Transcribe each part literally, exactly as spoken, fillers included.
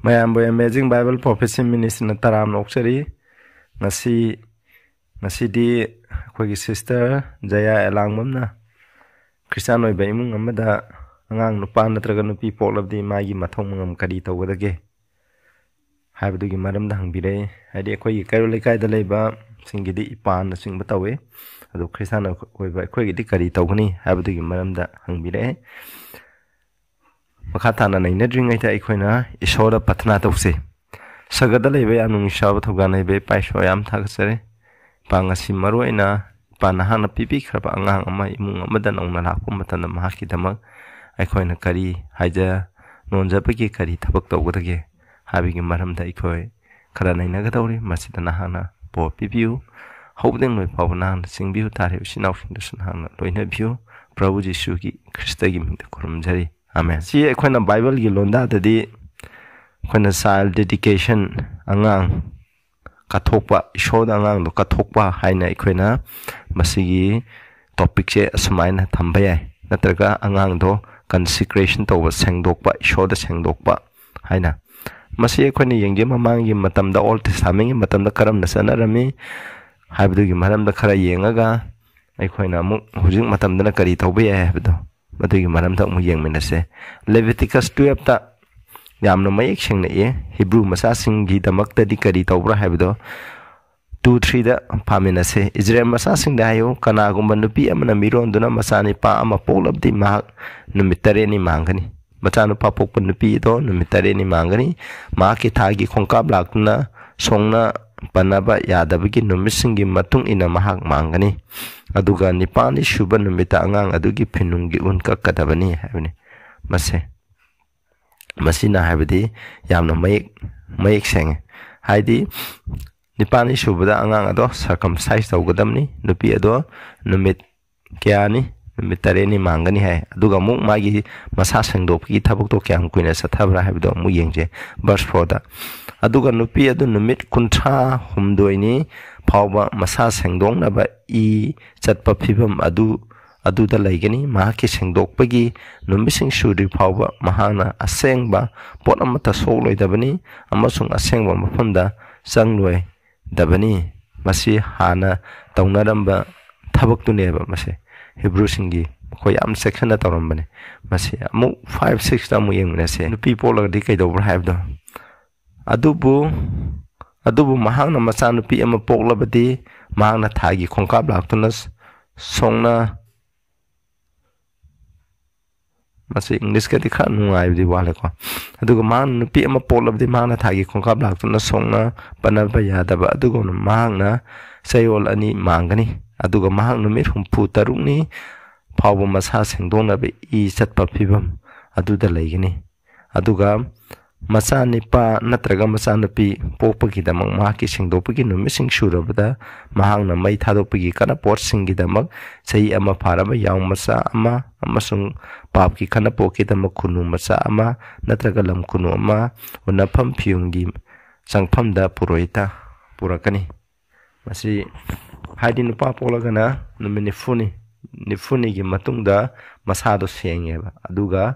ꯃꯌꯥꯝꯕꯨ Amazing Bible Prophecy Ministryꯅ ꯇꯔꯥꯝꯅ ꯑꯣꯛꯆꯔꯤ꯫ ꯉꯁꯤ, ꯉꯁꯤꯗꯤ ꯑꯩꯈꯣꯏꯒꯤ sister ꯖꯌꯥ ꯑꯦꯂꯥꯡꯕꯝꯅ ꯈ꯭ꯔꯤꯁꯇꯥꯟ ꯑꯣꯏꯕ ꯏꯃꯨꯡ ꯑꯃꯗ ꯑꯉꯥꯡ ꯅꯨꯄꯥ ꯅꯠꯇ꯭ꯔꯒ ꯅꯨꯄꯤ ꯄꯣꯛꯂꯕꯗꯤ ꯃꯥꯒꯤ ꯃꯊꯧ ꯃꯉꯝ ꯀꯔꯤ ꯇꯧꯒꯗꯒꯦ ꯍꯥꯏꯕꯗꯨꯒꯤ ꯃꯔꯝꯗ ꯍꯪꯕꯤꯔꯛꯑꯦ꯫ ꯍꯥꯏꯗꯤ ꯑꯩꯈꯣꯏꯒꯤ ꯀꯩꯔꯣꯜ ꯂꯩꯀꯥꯏꯗ ꯂꯩꯕꯁꯤꯡꯒꯤꯗꯤ ꯏꯄꯥꯟꯅꯆꯤꯡꯕ ꯇꯧꯏ, ꯑꯗꯨ ꯈ꯭ꯔꯤꯁꯇꯥꯟ ꯑꯣꯏꯕ ꯑꯩꯈꯣꯏꯒꯤꯗꯤ ꯀꯔꯤ ꯇꯧꯒꯅꯤ ꯍꯥꯏꯕꯗꯨꯒꯤ ꯃꯔꯝꯗ ꯍꯪꯕꯤꯔꯛꯑꯦ꯫ ꯃꯈꯥ ꯇꯥꯅ ꯅꯩꯅꯗ꯭ꯔꯤꯉꯩꯗ ꯑꯩꯈꯣꯏꯅ ꯏꯁꯣꯔꯗ ꯄ꯭ꯔꯊꯅꯥ ꯇꯧꯁꯤ꯫ ꯁꯒꯗ ꯂꯩꯕ ꯌꯥꯝ ꯅꯨꯡꯁꯤꯕ ꯊꯧꯖꯥꯜ ꯂꯩꯕ ꯏꯄꯥ ꯏꯁꯣꯔ, ꯌꯥꯝ ꯊꯥꯒꯠꯆꯔꯤ꯫ ꯏꯄꯥ, ꯉꯁꯤ ꯃꯔꯨ ꯑꯣꯏꯅ ꯏꯄꯥ ꯅꯍꯥꯛꯅ ꯄꯤꯕꯤꯈ꯭ꯔꯕ ꯑꯉꯥꯡ ꯑꯃ ꯏꯃꯨꯡ ꯑꯃꯗ ꯅꯧꯅ ꯂꯥꯛꯄ ꯃꯇꯝꯗ ꯃꯍꯥꯛꯀꯤꯗꯃꯛ ꯑꯩꯈꯣꯏꯅ ꯀꯔꯤ ꯍꯥꯏꯖ ꯅꯣꯟꯖꯕꯒꯦ, ꯀꯔꯤ ꯊꯕꯛ ꯇꯧꯒꯗꯒꯦ ꯍꯥꯏꯕꯒꯤ ꯃꯔꯝꯗ ꯑꯩꯈꯣꯏ ꯈꯔ ꯅꯩꯅꯒꯗꯧꯔꯤ꯫ ꯃꯁꯤꯗ ꯅꯍꯥꯛꯅ ꯕꯣꯔ ꯄꯤꯕꯤꯌꯨ꯫ ꯍꯧꯕꯗꯒꯤ ꯂꯣꯏ ꯐꯥꯎꯕ ꯅꯍꯥꯛꯅ ꯆꯤꯡꯕꯤꯌꯨ꯫ ꯇꯥꯔꯤꯕ ꯏꯆꯤꯟ ꯏꯅꯥꯎꯁꯤꯡꯗꯁꯨ ꯅꯍꯥꯛꯅ ꯂꯣꯏꯅꯕꯤꯌꯨ꯫ ꯄ꯭ꯔꯚꯨ ꯖꯤꯁꯨꯒꯤ ꯈ꯭ꯔꯤꯁꯇꯒꯤ ꯃꯤꯡꯗ ꯈꯨꯔꯨꯝꯖꯔꯤ꯫ ꯑꯃꯦꯟ꯫ ꯁꯤ ꯑꯩꯈꯣꯏꯅ ꯕꯥꯏꯕꯜꯒꯤ ꯂꯣꯟꯗꯥꯗꯗꯤ ꯑꯩꯈꯣꯏꯅ child dedication, ꯑꯉꯥꯡ ꯀꯠꯊꯣꯛꯄ, ꯏꯁꯣꯔꯗ ꯑꯉꯥꯡꯗꯣ ꯀꯠꯊꯣꯛꯄ ꯍꯥꯏꯅ ꯑꯩꯈꯣꯏꯅ ꯃꯁꯤꯒꯤ topicꯁꯦ ꯑꯁꯨꯃꯥꯏꯅ ꯊꯝꯕ ꯌꯥꯏ, ꯅꯠꯇ꯭ꯔꯒ ꯑꯉꯥꯡꯗꯣ consecration ꯇꯧꯕ, ꯁꯦꯡꯗꯣꯛꯄ, ꯏꯁꯣꯔꯗ ꯁꯦꯡꯗꯣꯛꯄ ꯍꯥꯏꯅ꯫ ꯃꯁꯤ ꯑꯩꯈꯣꯏꯅ ꯌꯦꯡꯒꯦ, ꯃꯃꯥꯡꯒꯤ ꯃꯇꯝꯗ, Old Testamentꯀꯤ ꯃꯇꯝꯗ ꯀꯔꯝꯅ ꯆꯠꯅꯔꯝꯃꯤ ꯍꯥꯏꯕꯗꯨꯒꯤ ꯃꯔꯝꯗ ꯈꯔ ꯌꯦꯡꯉꯒ, ꯑꯩꯈꯣꯏꯅ ꯑꯃꯨꯛ ꯍꯧꯖꯤꯛ ꯃꯇꯝꯗꯅ ꯀꯔꯤ ꯇꯧꯕ ꯌꯥꯏ ꯍꯥꯏꯕꯗꯣ, ꯃꯗꯨꯒꯤ ꯃꯔꯝꯗ ꯑꯃꯨꯛ ꯌꯦꯡꯃꯤꯟꯅꯁꯦ꯫ Leviticus twelveꯇ ꯌꯥꯝꯅ ꯃꯌꯦꯛ ꯁꯦꯡꯅ ꯏꯌꯦ꯫ ꯍꯤꯕ꯭ꯔꯨ ꯃꯆꯥꯁꯤꯡꯒꯤꯗꯃꯛꯇꯗꯤ ꯀꯔꯤ ꯇꯧꯕ꯭ꯔꯥ ꯍꯥꯏꯕꯗꯣ two threeꯗ ꯄꯥꯃꯤꯟꯅꯁꯦ꯫ ꯏꯖꯔꯦꯜ ꯃꯆꯥꯁꯤꯡꯗ ꯍꯥꯏꯌꯨ, ꯀꯅꯥꯒꯨꯝꯕ ꯅꯨꯄꯤ ꯑꯃꯅ ꯃꯤꯔꯣꯟꯗꯨꯅ ꯃꯆꯥꯅꯤꯄꯥ ꯑꯃ ꯄꯣꯛꯂꯕꯗꯤ ꯃꯍꯥꯛ ꯅꯨꯃꯤꯠ ꯇꯔꯦꯠꯅꯤ ꯃꯥꯡꯒꯅꯤ꯫ ꯃꯆꯥꯅꯨꯄꯥ ꯄꯣꯛꯄ ꯅꯨꯄꯤ ꯑꯗꯣ ꯅꯨꯃꯤꯠ ꯇꯔꯦꯠꯅꯤ ꯃꯥꯡꯒꯅꯤ꯫ ꯃꯍꯥꯛꯀꯤ ꯊꯥꯒꯤ ꯈꯣꯡꯀꯥꯞ ꯂꯥꯛꯇꯨꯅ ꯁꯣꯡꯅ ꯄꯟꯅꯕ ꯌꯥꯗꯕꯒꯤ ꯅꯨꯃꯤꯠꯁꯤꯡꯒꯤ ꯃꯇꯨꯡ ꯏꯟꯅ ꯃꯍꯥꯛ ꯃꯥꯡꯒꯅꯤ꯫ ꯑꯗꯨꯒ ꯅꯤꯄꯥꯜꯅꯤ ꯁꯨꯕ ꯅꯨꯃꯤꯠꯇ ꯑꯉꯥꯡ ꯑꯗꯨꯒꯤ ꯐꯤꯅꯨꯡꯒꯤ ꯎꯟ ꯀꯛꯀꯗꯕꯅꯤ ꯍꯥꯏꯕꯅꯤ꯫ ꯃꯁꯦ, ꯃꯁꯤꯅ ꯍꯥꯏꯕꯗꯤ ꯌꯥꯝꯅ ꯃꯌꯦꯛ, ꯃꯌꯦꯛ ꯁꯦꯡꯉꯦ꯫ ꯍꯥꯏꯗꯤ ꯅꯤꯄꯥꯜꯅꯤ ꯁꯨꯕꯗ ꯑꯉꯥꯡ ꯑꯗꯣ circumcise ꯇꯧꯒꯗꯕꯅꯤ꯫ ꯅꯨꯄꯤ ꯑꯗꯣ ꯅꯨꯃꯤꯠ ꯀꯌꯥꯅꯤ? ꯅꯨꯃꯤꯠ ꯇꯔꯦꯠꯅꯤ ꯃꯥꯡꯒꯅꯤ ꯍꯥꯏ꯫ ꯑꯗꯨꯒ ꯑꯃꯨꯛ ꯃꯥꯒꯤ ꯃꯁꯥ ꯁꯦꯡꯗꯣꯛꯄꯒꯤ ꯊꯕꯛꯇꯣ ꯀꯌꯥꯝ ꯀꯨꯏꯅ ꯆꯠꯊꯕ꯭ꯔꯥ ꯍꯥꯏꯕꯗꯣ ꯑꯃꯨꯛ ꯌꯦꯡꯁꯦ꯫ Verse fourꯗ, "ꯑꯗꯨꯒ ꯅꯨꯄꯤ ꯑꯗꯨ ꯅꯨꯃꯤꯠ ꯀꯨꯟꯊ꯭ꯔꯥ ꯍꯨꯝꯗꯣꯏꯅꯤ ꯐꯥꯎꯕ ꯃꯁꯥ ꯁꯦꯡꯗꯣꯛꯅꯕ ꯏ ꯆꯠꯄ ꯐꯤꯕꯝ ꯑꯗꯨ ꯑꯗꯨꯗ ꯂꯩꯒꯅꯤ꯫ ꯃꯍꯥꯛꯀꯤ ꯁꯦꯡꯗꯣꯛꯄꯒꯤ ꯅꯨꯃꯤꯠꯁꯤꯡ ꯁꯨꯗ꯭ꯔꯤ ꯐꯥꯎꯕ ꯃꯍꯥꯛꯅ ꯑꯁꯦꯡꯕ ꯄꯣꯠ ꯑꯃꯠꯇ ꯁꯣꯛꯂꯣꯏꯗꯕꯅꯤ ꯑꯃꯁꯨꯡ ꯑꯁꯦꯡꯕ ꯃꯐꯝꯗ ꯆꯪꯂꯣꯏꯗꯕꯅꯤ꯫ ꯃꯁꯤ ꯍꯥꯟꯅ ꯇꯧꯅꯔꯝꯕ ꯊꯕꯛꯇꯨꯅꯦꯕ꯫ ꯃꯁꯤ ꯍꯤꯕ꯭ꯔꯨꯁꯤꯡꯒꯤ ꯃꯈꯣꯏ ꯌꯥꯝ ꯆꯦꯛꯁꯤꯟꯅ ꯇꯧꯔꯝꯕꯅꯤ꯫ ꯃꯁꯤ ꯑꯃꯨꯛ ꯐꯥꯏꯚ ꯁꯤꯛꯁꯇ ꯑꯃꯨꯛ ꯌꯦꯡꯃꯤꯟꯅꯁꯦ꯫ ꯅꯨꯄꯤ ꯄꯣꯛꯂꯒꯗꯤ ꯀꯩꯗꯧꯕ꯭ꯔꯥ ꯍꯥꯏꯕꯗꯣ꯫ ꯑꯗꯨꯕꯨ ꯑꯗꯨꯕꯨ ꯃꯍꯥꯛꯅ ꯃꯆꯥꯅꯨꯄꯤ ꯑꯃ ꯄꯣꯛꯂꯕꯗꯤ ꯃꯍꯥꯛꯅ ꯊꯥꯒꯤ ꯈꯣꯡꯀꯥꯞ ꯂꯥꯛꯇꯨꯅ ꯁꯣꯛꯅ ꯃꯁꯤ ꯏꯪꯂꯤꯁꯀꯗꯤ ꯈꯔ ꯅꯨꯡꯉꯥꯏꯕꯗꯤ ꯋꯥꯠꯂꯦꯀꯣ꯫ ꯑꯗꯨꯒ ꯃꯍꯥꯛꯅ ꯅꯨꯄꯤ ꯑꯃ ꯄꯣꯛꯂꯕꯗꯤ ꯃꯍꯥꯛꯅ ꯊꯥꯒꯤ ꯈꯣꯡꯀꯥꯞ ꯂꯥꯛꯇꯨꯅ ꯁꯣꯛꯅ ꯄꯟꯅꯕ ꯌꯥꯗꯕ ꯑꯗꯨꯒꯨꯝꯅ ꯃꯍꯥꯛꯅ ꯆꯌꯣꯜ ꯑꯅꯤ ꯃꯥꯡꯒꯅꯤ꯫ ꯑꯗꯨꯒ ꯃꯍꯥꯛ ꯅꯨꯃꯤꯠ ꯍꯨꯝꯐꯨ ꯇꯔꯨꯛꯅꯤ ꯐꯥꯎꯕ ꯃꯁꯥ ꯁꯦꯡꯗꯣꯛꯅꯕ ꯏ ꯆꯠꯄ ꯐꯤꯕꯝ ꯑꯗꯨꯗ ꯂꯩꯒꯅꯤ꯫ ꯑꯗꯨꯒ ꯃꯆꯥ ꯅꯤꯄꯥ ꯅꯠꯇ꯭ꯔꯒ ꯃꯆꯥꯅꯨꯄꯤ ꯄꯣꯛꯄꯒꯤꯗꯃꯛ ꯃꯍꯥꯛꯀꯤ ꯁꯦꯡꯗꯣꯛꯄꯒꯤ ꯅꯨꯃꯤꯠꯁꯤꯡ ꯁꯨꯔꯕꯗ ꯃꯍꯥꯛꯅ ꯃꯩ ꯊꯥꯗꯣꯛꯄꯒꯤ ꯀꯥꯟꯅꯄꯣꯠꯁꯤꯡꯒꯤꯗꯃꯛ ꯆꯍꯤ ꯑꯃ ꯐꯥꯔꯕ ꯌꯥꯎ ꯃꯆꯥ ꯑꯃ ꯑꯃꯁꯨꯡ ꯄꯥꯞꯀꯤ ꯀꯥꯟꯅꯄꯣꯠꯀꯤꯗꯃꯛ ꯈꯨꯅꯨ ꯃꯆꯥ ꯑꯃ ꯅꯠꯇ꯭ꯔꯒ ꯂꯝ ꯈꯨꯅꯨ ꯑꯃ ꯎꯅꯐꯝ ꯐꯤꯌꯣꯡꯒꯤ ꯆꯪꯐꯝꯗ ꯄꯨꯔꯣꯏꯇ ꯄꯨꯔꯛꯀꯅꯤ꯫ ꯃꯁꯤ ꯍꯥꯏꯗꯤ ꯅꯨꯄꯥ ꯄꯣꯛꯂꯒꯅ ꯅꯨꯃꯤꯠ ꯅꯤꯐꯨꯅꯤ, ꯅꯤꯐꯨꯅꯤꯒꯤ ꯃꯇꯨꯡꯗ ꯃꯁꯥꯗꯣ ꯁꯦꯡꯉꯦꯕ꯫ ꯑꯗꯨꯒ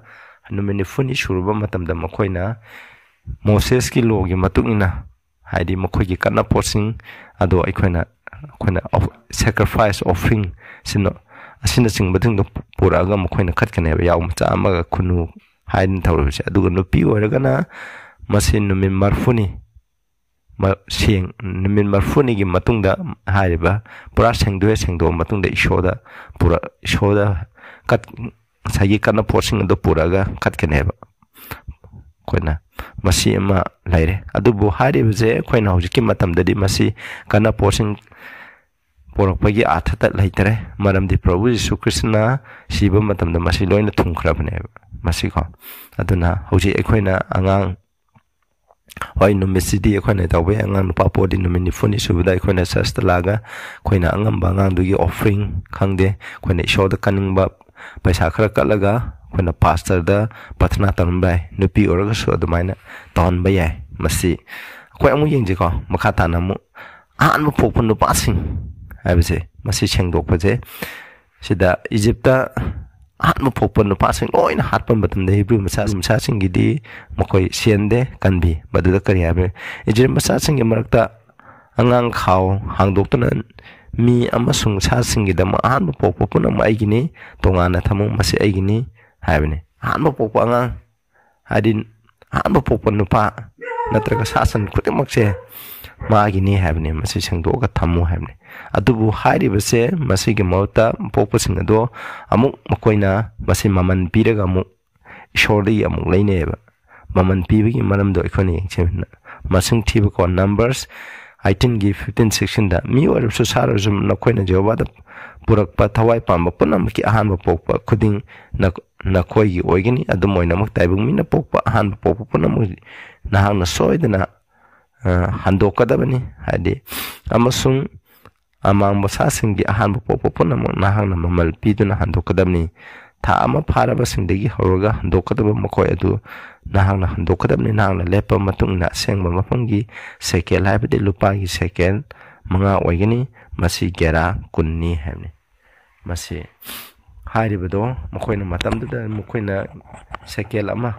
ꯅꯨꯃꯤꯠ ꯅꯤꯐꯨꯅꯤ ꯁꯨꯔꯕ ꯃꯇꯝꯗ ꯃꯈꯣꯏꯅ ꯃꯣꯁꯦꯁꯀꯤ ꯂꯣꯒꯤ ꯃꯇꯨꯡ ꯏꯟꯅ, ꯍꯥꯏꯗꯤ ꯃꯈꯣꯏꯒꯤ ꯀꯠꯅꯄꯣꯠꯁꯤꯡ ꯑꯗꯣ ꯑꯩꯈꯣꯏꯅ, ꯑꯩꯈꯣꯏꯅ sacrifice offering ꯁꯤꯅ, ꯑꯁꯤꯅꯆꯤꯡꯕꯁꯤꯡꯗꯣ ꯄꯨꯔꯛꯑꯒ ꯃꯈꯣꯏꯅ ꯀꯠꯀꯅꯦꯕ, ꯌꯥꯎ ꯃꯆꯥ ꯑꯃꯒ ꯈꯨꯅꯨ ꯍꯥꯏꯗꯅ ꯇꯧꯔꯤꯕꯁꯦ꯫ ꯑꯗꯨꯒ ꯅꯨꯄꯤ ꯑꯣꯏꯔꯒꯅ ꯃꯁꯤ ꯅꯨꯃꯤꯠ ꯃꯔꯤꯐꯨꯅꯤ, ꯃ-, ꯁꯦꯡ-, ꯅꯨꯃꯤꯠ ꯃꯔꯤꯐꯨꯅꯤꯒꯤ ꯃꯇꯨꯡꯗ ꯍꯥꯏꯔꯤꯕ ꯄꯨꯔꯥ ꯁꯦꯡꯗꯣꯛꯑꯦ, ꯁꯦꯡꯗꯣꯛꯑ ꯃꯇꯨꯡꯗ ꯏꯁꯣꯔꯗ ꯄꯨꯔ-, ꯏꯁꯣꯔꯗ ꯀꯠ-, ꯉꯁꯥꯏꯒꯤ ꯀꯠꯅꯄꯣꯠꯁꯤꯡ ꯑꯗꯨ ꯄꯨꯔꯛꯑꯒ ꯀꯠꯀꯅꯦꯕ꯫ ꯑꯩꯈꯣꯏꯅ ꯃꯁꯤ ꯑꯃ ꯂꯩꯔꯦ꯫ ꯑꯗꯨꯕꯨ ꯍꯥꯏꯔꯤꯕꯁꯦ ꯑꯩꯈꯣꯏꯅ ꯍꯧꯖꯤꯛꯀꯤ ꯃꯇꯝꯗꯗꯤ ꯃꯁꯤ ꯀꯠꯅꯄꯣꯠꯁꯤꯡ ꯄꯨꯔꯛꯄꯒꯤ ꯑꯥꯔꯊꯇ ꯂꯩꯇꯔꯦ, ꯃꯔꯝꯗꯤ ꯄ꯭ꯔꯚꯨ ꯖꯤꯁꯨ ꯈ꯭ꯔꯤꯁꯇꯅ ꯁꯤꯕ ꯃꯇꯝꯗ ꯃꯁꯤ ꯂꯣꯏꯅ ꯊꯨꯡꯈ꯭ꯔꯕꯅꯦꯕ꯫ ꯃꯁꯤꯀꯣ, ꯑꯗꯨꯅ ꯍꯧꯖꯤꯛ ꯑꯩꯈꯣꯏꯅ ꯑꯉꯥꯡ, ꯍꯣꯏ, ꯅꯨꯃꯤꯠꯁꯤꯗꯤ ꯑꯩꯈꯣꯏꯅ ꯇꯧꯕ ꯌꯥꯏ, ꯑꯉꯥꯡ ꯅꯨꯄꯥ ꯄꯣꯛꯑꯗꯤ ꯅꯨꯃꯤꯠ ꯅꯤꯐꯨꯅꯤ ꯁꯨꯕꯗ ꯑꯩꯈꯣꯏꯅ ꯆꯔꯆꯇ ꯂꯥꯛꯑꯒ ꯑꯩꯈꯣꯏꯅ ꯑꯉꯝꯕ ꯑꯉꯥꯡꯗꯨꯒꯤ offering ꯈꯪꯗꯦ, ꯑꯩꯈꯣꯏꯅ ꯏꯁꯣꯔꯗ ꯀꯠꯅꯤꯡꯕ ꯄꯩꯁꯥ ꯈꯔ ꯀꯠꯂꯒ ꯑꯩꯈꯣꯏꯅ ꯄꯥꯁꯇꯔꯗ ꯄ꯭ꯔꯊꯅꯥ ꯇꯧꯔꯝꯕ ꯌꯥꯏ꯫ ꯅꯨꯄꯤ ꯑꯣꯏꯔꯒꯁꯨ ꯑꯗꯨꯃꯥꯏꯅ ꯇꯧꯍꯟꯕ ꯌꯥꯏ꯫ ꯃꯁꯤ ꯑꯩꯈꯣꯏ ꯑꯃꯨꯛ ꯌꯦꯡꯁꯤꯀꯣ, ꯃꯈꯥ ꯇꯥꯅ ꯑꯃꯨꯛ ꯑꯍꯥꯟꯕ ꯄꯣꯛꯄ ꯅꯨꯄꯥꯁꯤꯡ ꯍꯥꯏꯕꯁꯦ, ꯃꯁꯤ ꯁꯦꯡꯗꯣꯛꯄꯁꯦ ꯁꯤꯗ ꯏꯖꯤꯞꯇ ꯑꯍꯥꯟꯕ ꯄꯣꯛꯄ ꯅꯨꯄꯥꯁꯤꯡ ꯂꯣꯏꯅ ꯍꯥꯠꯄ ꯃꯇꯝꯗ ꯍꯤꯕ꯭ꯔꯨ ꯃꯆꯥ, ꯃꯆꯥꯁꯤꯡꯒꯤꯗꯤ ꯃꯈꯣꯏ ꯁꯦꯟꯗꯦ, ꯀꯟꯕꯤ꯫ ꯃꯗꯨꯗ ꯀꯔꯤ ꯍꯥꯏꯕ? ꯏꯖꯤꯞ ꯃꯆꯥꯁꯤꯡꯒꯤ ꯃꯔꯛꯇ ꯑꯉꯥꯡ ꯈꯥꯎ ꯍꯥꯡꯗꯣꯛꯇꯨꯅ ꯃꯤ ꯑꯃꯁꯨꯡ ꯁꯥꯁꯤꯡꯒꯤꯗꯃꯛ ꯑꯍꯥꯟꯕ ꯄꯣꯛꯄ ꯄꯨꯝꯅꯃꯛ ꯑꯩꯒꯤꯅꯤ, ꯇꯣꯉꯥꯟꯅ ꯊꯝꯃꯨ, ꯃꯁꯤ ꯑꯩꯒꯤꯅꯤ ꯍꯥꯏꯕꯅꯤ꯫ ꯑꯍꯥꯟꯕ ꯄꯣꯛꯄ ꯑꯉꯥꯡ ꯍꯥꯏꯗꯤ ꯑꯍꯥꯟꯕ ꯄꯣꯛꯄ ꯅꯨꯄꯥ ꯅꯠꯇ꯭ꯔꯒ ꯁꯥ ꯁꯟ ꯈꯨꯗꯤꯡꯃꯛꯁꯦ ꯃꯥꯒꯤꯅꯤ ꯍꯥꯏꯕꯅꯤ, ꯃꯁꯤ ꯁꯦꯡꯗꯣꯛꯑꯒ ꯊꯝꯃꯨ ꯍꯥꯏꯕꯅꯤ꯫ ꯑꯗꯨꯕꯨ ꯍꯥꯏꯔꯤꯕꯁꯦ ꯃꯁꯤꯒꯤ ꯃꯍꯨꯠꯇ ꯄꯣꯛꯄꯁꯤꯡ ꯑꯗꯣ ꯑꯃꯨꯛ ꯃꯈꯣꯏꯅ ꯃꯁꯤ ꯃꯃꯜ ꯄꯤꯔꯒ ꯑꯃꯨꯛ ꯏꯁꯣꯔꯗꯒꯤ ꯑꯃꯨꯛ ꯂꯩꯅꯩꯌꯦꯕ꯫ ꯃꯃꯜ ꯄꯤꯕꯒꯤ ꯃꯔꯝꯗꯣ ꯑꯩꯈꯣꯏꯅ ꯌꯦꯡꯁꯤ꯫ ꯃꯁꯤꯡ ꯊꯤꯕꯀꯣ, ꯅꯝꯕꯔꯁ ꯑꯩꯠꯇꯤꯟꯒꯤ ꯐꯤꯐꯇꯤꯟ, ꯁꯤꯛꯁꯇꯤꯟꯗ, "ꯃꯤ ꯑꯣꯏꯔꯕꯁꯨ ꯁꯥ ꯑꯣꯏꯔꯕꯁꯨ ꯅꯈꯣꯏꯅ ꯖꯦꯍꯣꯚꯥꯗ ꯄꯨꯔꯛꯄ ꯊꯋꯥꯏ ꯄꯥꯟꯕ ꯄꯨꯝꯅꯃꯛꯀꯤ ꯑꯍꯥꯟꯕ ꯄꯣꯛꯄ ꯈꯨꯗꯤꯡ ꯅ-, ꯅꯈꯣꯏꯒꯤ ꯑꯣꯏꯒꯅꯤ꯫ ꯑꯗꯨꯝ ꯑꯣꯏꯅꯃꯛ ꯇꯥꯏꯕꯪ ꯃꯤꯅ ꯄꯣꯛꯄ ꯑꯍꯥꯟꯕ ꯄꯣꯛꯄ ꯄꯨꯝꯅꯃꯛ ꯅꯍꯥꯛꯅ ꯁꯣꯏꯗꯅ, ꯑ, ꯍꯟꯗꯣꯛꯀꯗꯕꯅꯤ", ꯍꯥꯏꯗꯤ, "ꯑꯃꯁꯨꯡ ꯑꯃꯥꯡꯕ ꯁꯥꯁꯤꯡꯒꯤ ꯑꯍꯥꯟꯕ ꯄꯣꯛꯄ ꯄꯨꯝꯅꯃꯛ ꯅꯍꯥꯛꯅ ꯃꯃꯜ ꯄꯤꯗꯨꯅ ꯍꯟꯗꯣꯛꯀꯗꯕꯅꯤ꯫ ꯊꯥ ꯑꯃ ꯐꯥꯔꯕꯁꯤꯡꯗꯒꯤ ꯍꯧꯔꯒ ꯍꯟꯗꯣꯛꯀꯗꯕ ꯃꯈꯣꯏ ꯑꯗꯨ ꯅꯍꯥꯛꯅ ꯍꯟꯗꯣꯛꯀꯗꯕꯅꯤ꯫ ꯅꯍꯥꯛꯅ ꯂꯦꯞꯄ ꯃꯇꯨꯡ ꯏꯟꯅ ꯑꯁꯦꯡꯕ ꯃꯐꯝꯒꯤ ꯁꯦꯀꯦꯜ, ꯍꯥꯏꯕꯗꯤ ꯂꯨꯄꯥꯒꯤ ꯁꯦꯀꯦꯜ ꯃꯉꯥ ꯑꯣꯏꯒꯅꯤ꯫ ꯃꯁꯤ ꯒꯦꯔꯥ ꯀꯨꯟꯅꯤ" ꯍꯥꯏꯕꯅꯤ꯫ ꯃꯁꯤ ꯍꯥꯏꯔꯤꯕꯗꯣ ꯃꯈꯣꯏꯅ ꯃꯇꯝꯗꯨꯗ ꯃꯈꯣꯏꯅ ꯁꯦꯀꯦꯜ ꯑꯃ,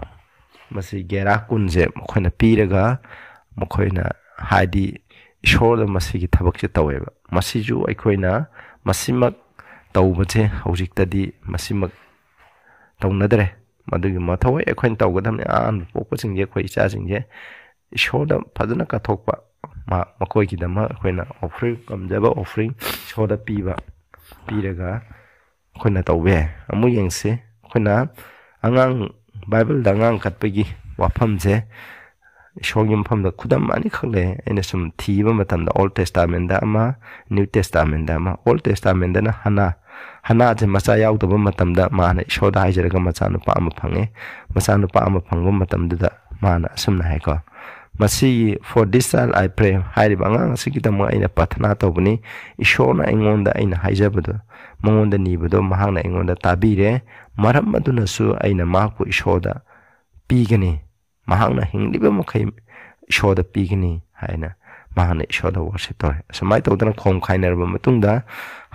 ꯃꯁꯤ ꯒꯦꯔꯥ ꯀꯨꯟꯁꯦ ꯃꯈꯣꯏꯅ ꯄꯤꯔꯒ, ꯃꯈꯣꯏꯅ, ꯍꯥꯏꯗꯤ, ꯏꯁꯣꯔꯗ ꯃꯁꯤꯒꯤ ꯊꯕꯛꯁꯦ ꯇꯧꯋꯦꯕ꯫ ꯃꯁꯤꯁꯨ ꯑꯩꯈꯣꯏꯅ ꯃꯁꯤꯃꯛ ꯇꯧꯕꯁꯦ ꯍꯧꯖꯤꯛꯇꯗꯤ ꯃꯁꯤꯃꯛ ꯇꯧꯅꯗ꯭ꯔꯦ꯫ ꯃꯗꯨꯒꯤ ꯃꯊꯧ ꯑꯩꯈꯣꯏꯅ ꯇꯧꯒꯗꯕꯅꯤ꯫ ꯑꯍꯥꯟꯕ ꯄꯣꯛꯄꯁꯤꯡꯁꯦ, ꯑꯩꯈꯣꯏ ꯏꯆꯥꯁꯤꯡꯁꯦ ꯏꯁꯣꯔꯗ ꯐꯖꯅ ꯀꯠꯊꯣꯛꯄ, ꯃꯥ-, ꯃꯈꯣꯏꯒꯤꯗꯃꯛ ꯑꯩꯈꯣꯏꯅ offering, ꯉꯝꯖꯕ offering ꯏꯁꯣꯔꯗ ꯄꯤꯕ, ꯄꯤꯔꯒ ꯑꯩꯈꯣꯏꯅ ꯇꯧꯕ ꯌꯥꯏ꯫ ꯑꯃꯨꯛ ꯌꯦꯡꯁꯤ, ꯑꯩꯈꯣꯏꯅ ꯑꯉꯥꯡ, ꯕꯥꯏꯕꯜꯗ ꯑꯉꯥꯡ ꯀꯠꯄꯒꯤ ꯋꯥꯐꯝꯁꯦ ꯏꯁꯣꯔꯒꯤ ꯃꯐꯝꯗ ꯈꯨꯗꯝ ꯑꯅꯤꯈꯛ ꯂꯩ꯫ ꯑꯩꯅ ꯁꯨꯝ ꯊꯤꯕ ꯃꯇꯝꯗ Old Testamentꯗ ꯑꯃ, New Testamentꯗ ꯑꯃ꯫ Old Testamentꯗꯅ ꯍꯅꯥ, ꯍꯅꯥꯁꯦ ꯃꯆꯥ ꯌꯥꯎꯗꯕ ꯃꯇꯝꯗ ꯃꯥꯅ ꯏꯁꯣꯔꯗ ꯍꯥꯏꯖꯔꯒ ꯃꯆꯥꯅꯨꯄꯥ ꯑꯃ ꯐꯪꯉꯦ꯫ ꯃꯆꯥꯅꯨꯄꯥ ꯑꯃ ꯐꯪꯕ ꯃꯇꯝꯗꯨꯗ ꯃꯥꯅ ꯑꯁꯨꯝꯅ ꯍꯥꯏꯀꯣ, "ꯃꯁꯤꯒꯤ For this child I pray" ꯍꯥꯏꯔꯤꯕ ꯑꯉꯥꯡ ꯑꯁꯤꯒꯤꯗꯃꯛ ꯑꯩꯅ ꯄ꯭ꯔꯥꯊꯅꯥ ꯇꯧꯕꯅꯤ꯫ ꯏꯁꯣꯔꯅ ꯑꯩꯉꯣꯟꯗ ꯑꯩꯅ ꯍꯥꯏꯖꯕꯗꯣ, ꯃꯉꯣꯟꯗ ꯅꯤꯕꯗꯣ ꯃꯍꯥꯛꯅ ꯑꯩꯉꯣꯟꯗ ꯇꯥꯕꯤꯔꯦ꯫ ꯃꯔꯝ ꯑꯗꯨꯅꯁꯨ ꯑꯩꯅ ꯃꯍꯥꯛꯄꯨ ꯏꯁꯣꯔꯗ ꯄꯤꯒꯅꯤ꯫ ꯃꯍꯥꯛꯅ ꯍꯤꯡꯂꯤꯕ ꯃꯈꯩ ꯏꯁꯣꯔꯗ ꯄꯤꯒꯅꯤ ꯍꯥꯏꯅ꯫ ꯃꯍꯥꯛꯅ ꯏꯁꯣꯔꯗ ꯋꯥꯔꯁꯤꯞ ꯇꯧꯔꯦ꯫ ꯑꯁꯨꯃꯥꯏꯅ ꯇꯧꯗꯅ ꯈꯣꯝ ꯈꯥꯏꯅꯔꯕ ꯃꯇꯨꯡꯗ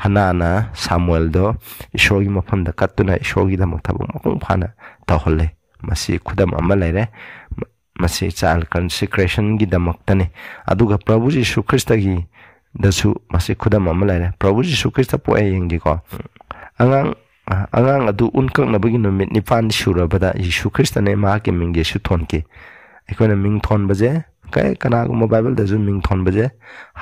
ꯍꯅꯥꯅ ꯁꯥꯃꯨꯑꯦꯜꯗꯣ ꯏꯁꯣꯔꯒꯤ ꯃꯐꯝꯗ ꯀꯠꯇꯨꯅ ꯏꯁꯣꯔꯒꯤꯗꯃꯛ ꯊꯕꯛ ꯃꯄꯨꯡ ꯐꯥꯅ ꯇꯧꯍꯜꯂꯦ꯫ ꯃꯁꯤ ꯈꯨꯗꯝ ꯑꯃ ꯂꯩꯔꯦ꯫ ꯃꯁꯤ ꯆꯥꯏꯜ ꯀꯟꯁꯤꯀ꯭ꯔꯦꯁꯟꯒꯤꯗꯃꯛꯇꯅꯤ꯫ ꯑꯗꯨꯒ ꯄ꯭ꯔꯚꯨ ꯖꯤꯁꯨ ꯈ꯭ꯔꯤꯁꯇꯒꯤꯗꯁꯨ ꯃꯁꯤ ꯈꯨꯗꯝ ꯑꯃ ꯂꯩꯔꯦ꯫ ꯄ꯭ꯔꯚꯨ ꯖꯤꯁꯨ ꯈ꯭ꯔꯤꯁꯇ ꯄꯣꯛꯑꯦ ꯌꯦꯡꯒꯦꯀꯣ꯫ ꯑꯉꯥꯡ ꯑꯉꯥꯡ ꯑꯗꯨ ꯎꯟ ꯀꯛꯅꯕꯒꯤ ꯅꯨꯃꯤꯠ ꯅꯤꯄꯥꯟ ꯁꯨꯔꯕꯗ ꯌꯤꯁꯨ ꯈ꯭ꯔꯤꯁꯇꯅ ꯃꯍꯥꯛꯀꯤ ꯃꯤꯡ ꯖꯤꯁꯨ ꯊꯣꯟꯈꯤ꯫ ꯑꯩꯈꯣꯏꯅ ꯃꯤꯡ ꯊꯣꯟꯕꯁꯦ ꯀꯩ ꯀꯅꯥꯒꯨꯝꯕ ꯕꯥꯏꯕꯜꯗꯁꯨ ꯃꯤꯡ ꯊꯣꯟꯕꯁꯦ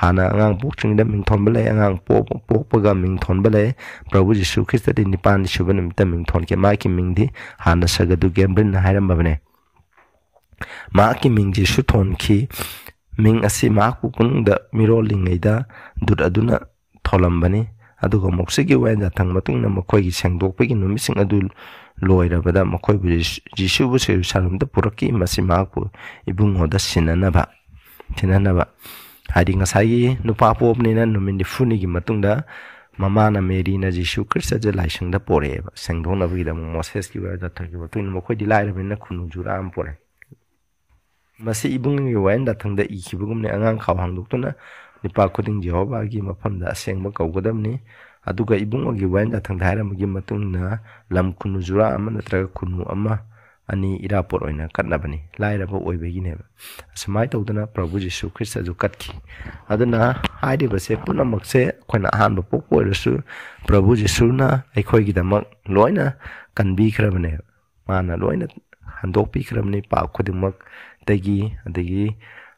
ꯍꯥꯟꯅ ꯑꯉꯥꯡ ꯄꯣꯛꯇ꯭ꯔꯤꯉꯩꯗ ꯃꯤꯡ ꯊꯣꯟꯕ ꯂꯩ, ꯑꯉꯥꯡ ꯄꯣꯛ- ꯄꯣꯛꯄꯒ ꯃꯤꯡ ꯊꯣꯟꯕ ꯂꯩ꯫ ꯄ꯭ꯔꯚꯨ ꯖꯤꯁꯨ ꯈ꯭ꯔꯤꯁꯇꯗꯤ ꯅꯤꯄꯥꯟ ꯁꯨꯕ ꯅꯨꯃꯤꯠꯇ ꯃꯤꯡ ꯊꯣꯟꯈꯤ꯫ ꯃꯍꯥꯛꯀꯤ ꯃꯤꯡꯗꯤ ꯍꯥꯟꯅ ꯁꯒꯗꯨ ꯒꯦꯝꯕ꯭ꯔꯤꯟꯅ ꯍꯥꯏꯔꯝꯕꯅꯦ꯫ ꯃꯍꯥꯛꯀꯤ ꯃꯤꯡ ꯖꯤꯁꯨ ꯊꯣꯟꯈꯤ꯫ ꯃꯤꯡ ꯑꯁꯤ ꯃꯍꯥꯛꯄꯨ ꯀꯣꯅꯨꯡꯗ ꯃꯤꯔꯣꯜꯂꯤꯉꯩꯗ ꯗꯨꯠ ꯑꯗꯨꯅ ꯊꯣꯜꯂꯝꯕꯅꯤ꯫ ꯑꯗꯨꯒ ꯃꯣꯛꯁꯤꯒꯤ ꯋꯥꯌꯦꯜ ꯌꯥꯊꯪ ꯃꯇꯨꯡ ꯏꯟꯅ ꯃꯈꯣꯏꯒꯤ ꯁꯦꯡꯗꯣꯛꯄꯒꯤ ꯅꯨꯃꯤꯠꯁꯤꯡ ꯑꯗꯨ ꯂꯣꯏꯔꯕꯗ ꯃꯈꯣꯏꯕꯨ ꯖꯤꯁꯨ- ꯖꯤꯁꯨꯕꯨ ꯖꯦꯔꯨꯁꯥꯂꯦꯝꯗ ꯄꯨꯔꯛꯈꯤ꯫ ꯃꯁꯤ ꯃꯍꯥꯛꯄꯨ ꯏꯕꯨꯡꯉꯣꯗ ꯁꯤꯟꯅꯅꯕ ꯊꯤꯟꯅꯅꯕ ꯍꯥꯏꯗꯤ ꯉꯁꯥꯏꯒꯤ ꯅꯨꯄꯥ ꯄꯣꯛꯄꯅꯤꯅ ꯅꯨꯃꯤꯠ ꯅꯤꯐꯨꯅꯤꯒꯤ ꯃꯇꯨꯡꯗ ꯃꯃꯥꯅ ꯃꯦꯔꯤꯅ ꯖꯤꯁꯨ ꯈ꯭ꯔꯤꯁꯇꯁꯦ ꯂꯥꯏꯁꯪꯗ ꯄꯣꯔꯛꯑꯦꯕ꯫ ꯁꯦꯡꯗꯣꯛꯅꯕꯒꯤꯗꯃꯛ ꯃꯣꯁꯦꯁꯀꯤ ꯋꯥꯌꯦꯜ ꯌꯥꯊꯪꯒꯤ ꯃꯇꯨꯡ ꯏꯟꯅ ꯃꯈꯣꯏꯗꯤ ꯂꯥꯏꯔꯕꯅꯤꯅ ꯈꯨꯅꯨ ꯖꯨꯔꯥ ꯑꯃ ꯄꯣꯔꯛꯑꯦ꯫ ꯃꯁꯤ ꯏꯕꯨꯡꯒꯤ ꯋꯥꯌꯦꯜ ꯌꯥꯊꯪꯗ ꯏꯈꯤꯕꯒꯨꯝꯅ ꯑꯉꯥꯡ ꯈꯥꯎ ꯍꯥꯡꯗꯣꯛꯇꯨꯅ ꯅꯨꯄꯥ ꯈꯨꯗꯤꯡ ꯖꯦꯍꯣꯚꯥꯒꯤ ꯃꯐꯝꯗ ꯑꯁꯦꯡꯕ ꯀꯧꯒꯗꯕꯅꯤ꯫ ꯑꯗꯨꯒ ꯏꯕꯨꯡꯉꯣꯒꯤ ꯋꯥꯌꯦꯜ ꯌꯥꯊꯪꯗ ꯍꯥꯏꯔꯝꯕꯒꯤ ꯃꯇꯨꯡ ꯏꯟꯅ ꯂꯝ ꯈꯨꯅꯨ ꯖꯨꯔꯥ ꯑꯃ ꯅꯠꯇ꯭ꯔꯒ ꯈꯨꯅꯨ ꯑꯃ ꯑꯅꯤ ꯏꯔꯥꯄꯣꯠ ꯑꯣꯏꯅ ꯀꯠꯅꯕꯅꯤ꯫ ꯂꯥꯏꯔꯕ ꯑꯣꯏꯕꯒꯤꯅꯦꯕ꯫ ꯑꯁꯨꯃꯥꯏꯅ ꯇꯧꯗꯅ ꯄ꯭ꯔꯚꯨ ꯖꯤꯁꯨ ꯈ꯭ꯔꯤꯁꯇꯁꯨ ꯀꯠꯈꯤ꯫ ꯑꯗꯨꯅ ꯍꯥꯏꯔꯤꯕꯁꯦ ꯄꯨꯝꯅꯃꯛꯁꯦ ꯑꯩꯈꯣꯏꯅ ꯑꯍꯥꯟꯕ ꯄꯣꯛꯄ ꯑꯣꯏꯔꯁꯨ ꯄ꯭ꯔꯚꯨ ꯖꯤꯁꯨꯅ ꯑꯩꯈꯣꯏꯒꯤꯗꯃꯛ ꯂꯣꯏꯅ ꯀꯟꯕꯤꯈ꯭ꯔꯕꯅꯦꯕ꯫ ꯃꯥꯅ ꯂꯣꯏꯅ ꯍꯟꯗꯣꯛꯄꯤꯈ꯭ꯔꯕꯅꯤ, ꯄꯥꯞ ꯈꯨꯗꯤꯡꯃꯛꯇꯒꯤ, ꯑꯗꯒꯤ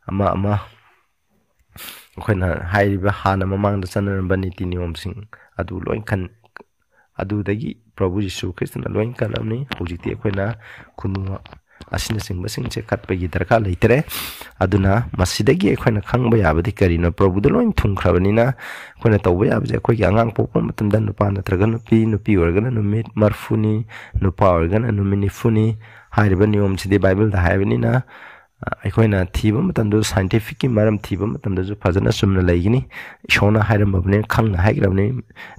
ꯑꯃ ꯑꯃ ꯑꯩꯈꯣꯏꯅ ꯍꯥꯏꯔꯤꯕ ꯍꯥꯟꯅ ꯃꯃꯥꯡꯗ ꯆꯠꯅꯔꯝꯕ ꯅꯤꯇꯤ ꯅꯤꯌꯣꯝꯁꯤꯡ ꯑꯗꯨ ꯂꯣꯏ ꯈꯟ-, ꯑꯗꯨꯗꯒꯤ ꯄ꯭ꯔꯚꯨ ꯖꯤꯁꯨ ꯈ꯭ꯔꯤꯁꯇꯅ ꯂꯣꯏ ꯀꯜꯂꯝꯅꯤ꯫ ꯍꯧꯖꯤꯛꯇꯤ ꯑꯩꯈꯣꯏꯅ ꯈꯨꯅꯨ ꯑꯁꯤꯅꯆꯤꯡꯕꯁꯤꯡꯁꯦ ꯀꯠꯄꯒꯤ ꯗꯔꯀꯥꯔ ꯂꯩꯇ꯭ꯔꯦ꯫ ꯑꯗꯨꯅ ꯃꯁꯤꯗꯒꯤ ꯑꯩꯈꯣꯏꯅ ꯈꯪꯕ ꯌꯥꯕꯗꯤ ꯀꯔꯤꯅꯣ? ꯄ꯭ꯔꯚꯨꯗ ꯂꯣꯏ ꯊꯨꯡꯈ꯭ꯔꯕꯅꯤꯅ ꯑꯩꯈꯣꯏꯅ ꯇꯧꯕ ꯌꯥꯕꯁꯦ ꯑꯩꯈꯣꯏꯒꯤ ꯑꯉꯥꯡ ꯄꯣꯛꯄ ꯃꯇꯝꯗ ꯅꯨꯄꯥ ꯅꯠꯇ꯭ꯔꯒ ꯅꯨꯄꯤ, ꯅꯨꯄꯤ ꯑꯣꯏꯔꯒꯅ ꯅꯨꯃꯤꯠ ꯃꯔꯤꯐꯨꯅꯤ, ꯅꯨꯄꯥ ꯑꯣꯏꯔꯒꯅ ꯅꯨꯃꯤꯠ ꯅꯤꯐꯨꯅꯤ꯫ ꯍꯥꯏꯔꯤꯕ ꯅꯤꯌꯣꯝꯁꯤꯗꯤ ꯕꯥꯏꯕꯜꯗ ꯍꯥꯏꯕꯅꯤꯅ, ꯑ, ꯑꯩꯈꯣꯏꯅ ꯊꯤꯕ ꯃꯇꯝꯗ, ꯁꯥꯏꯟꯇꯤꯐꯤꯛꯀꯤ ꯃꯔꯝ ꯊꯤꯕ ꯃꯇꯝꯗꯁꯨ ꯐꯖꯅ ꯆꯨꯝꯅ ꯂꯩꯒꯅꯤ꯫ ꯏꯁꯣꯔꯅ ꯍꯥꯏꯔꯝꯃꯕꯅꯤ, ꯈꯪꯅ ꯍꯥꯏꯈ꯭ꯔꯕꯅꯤ,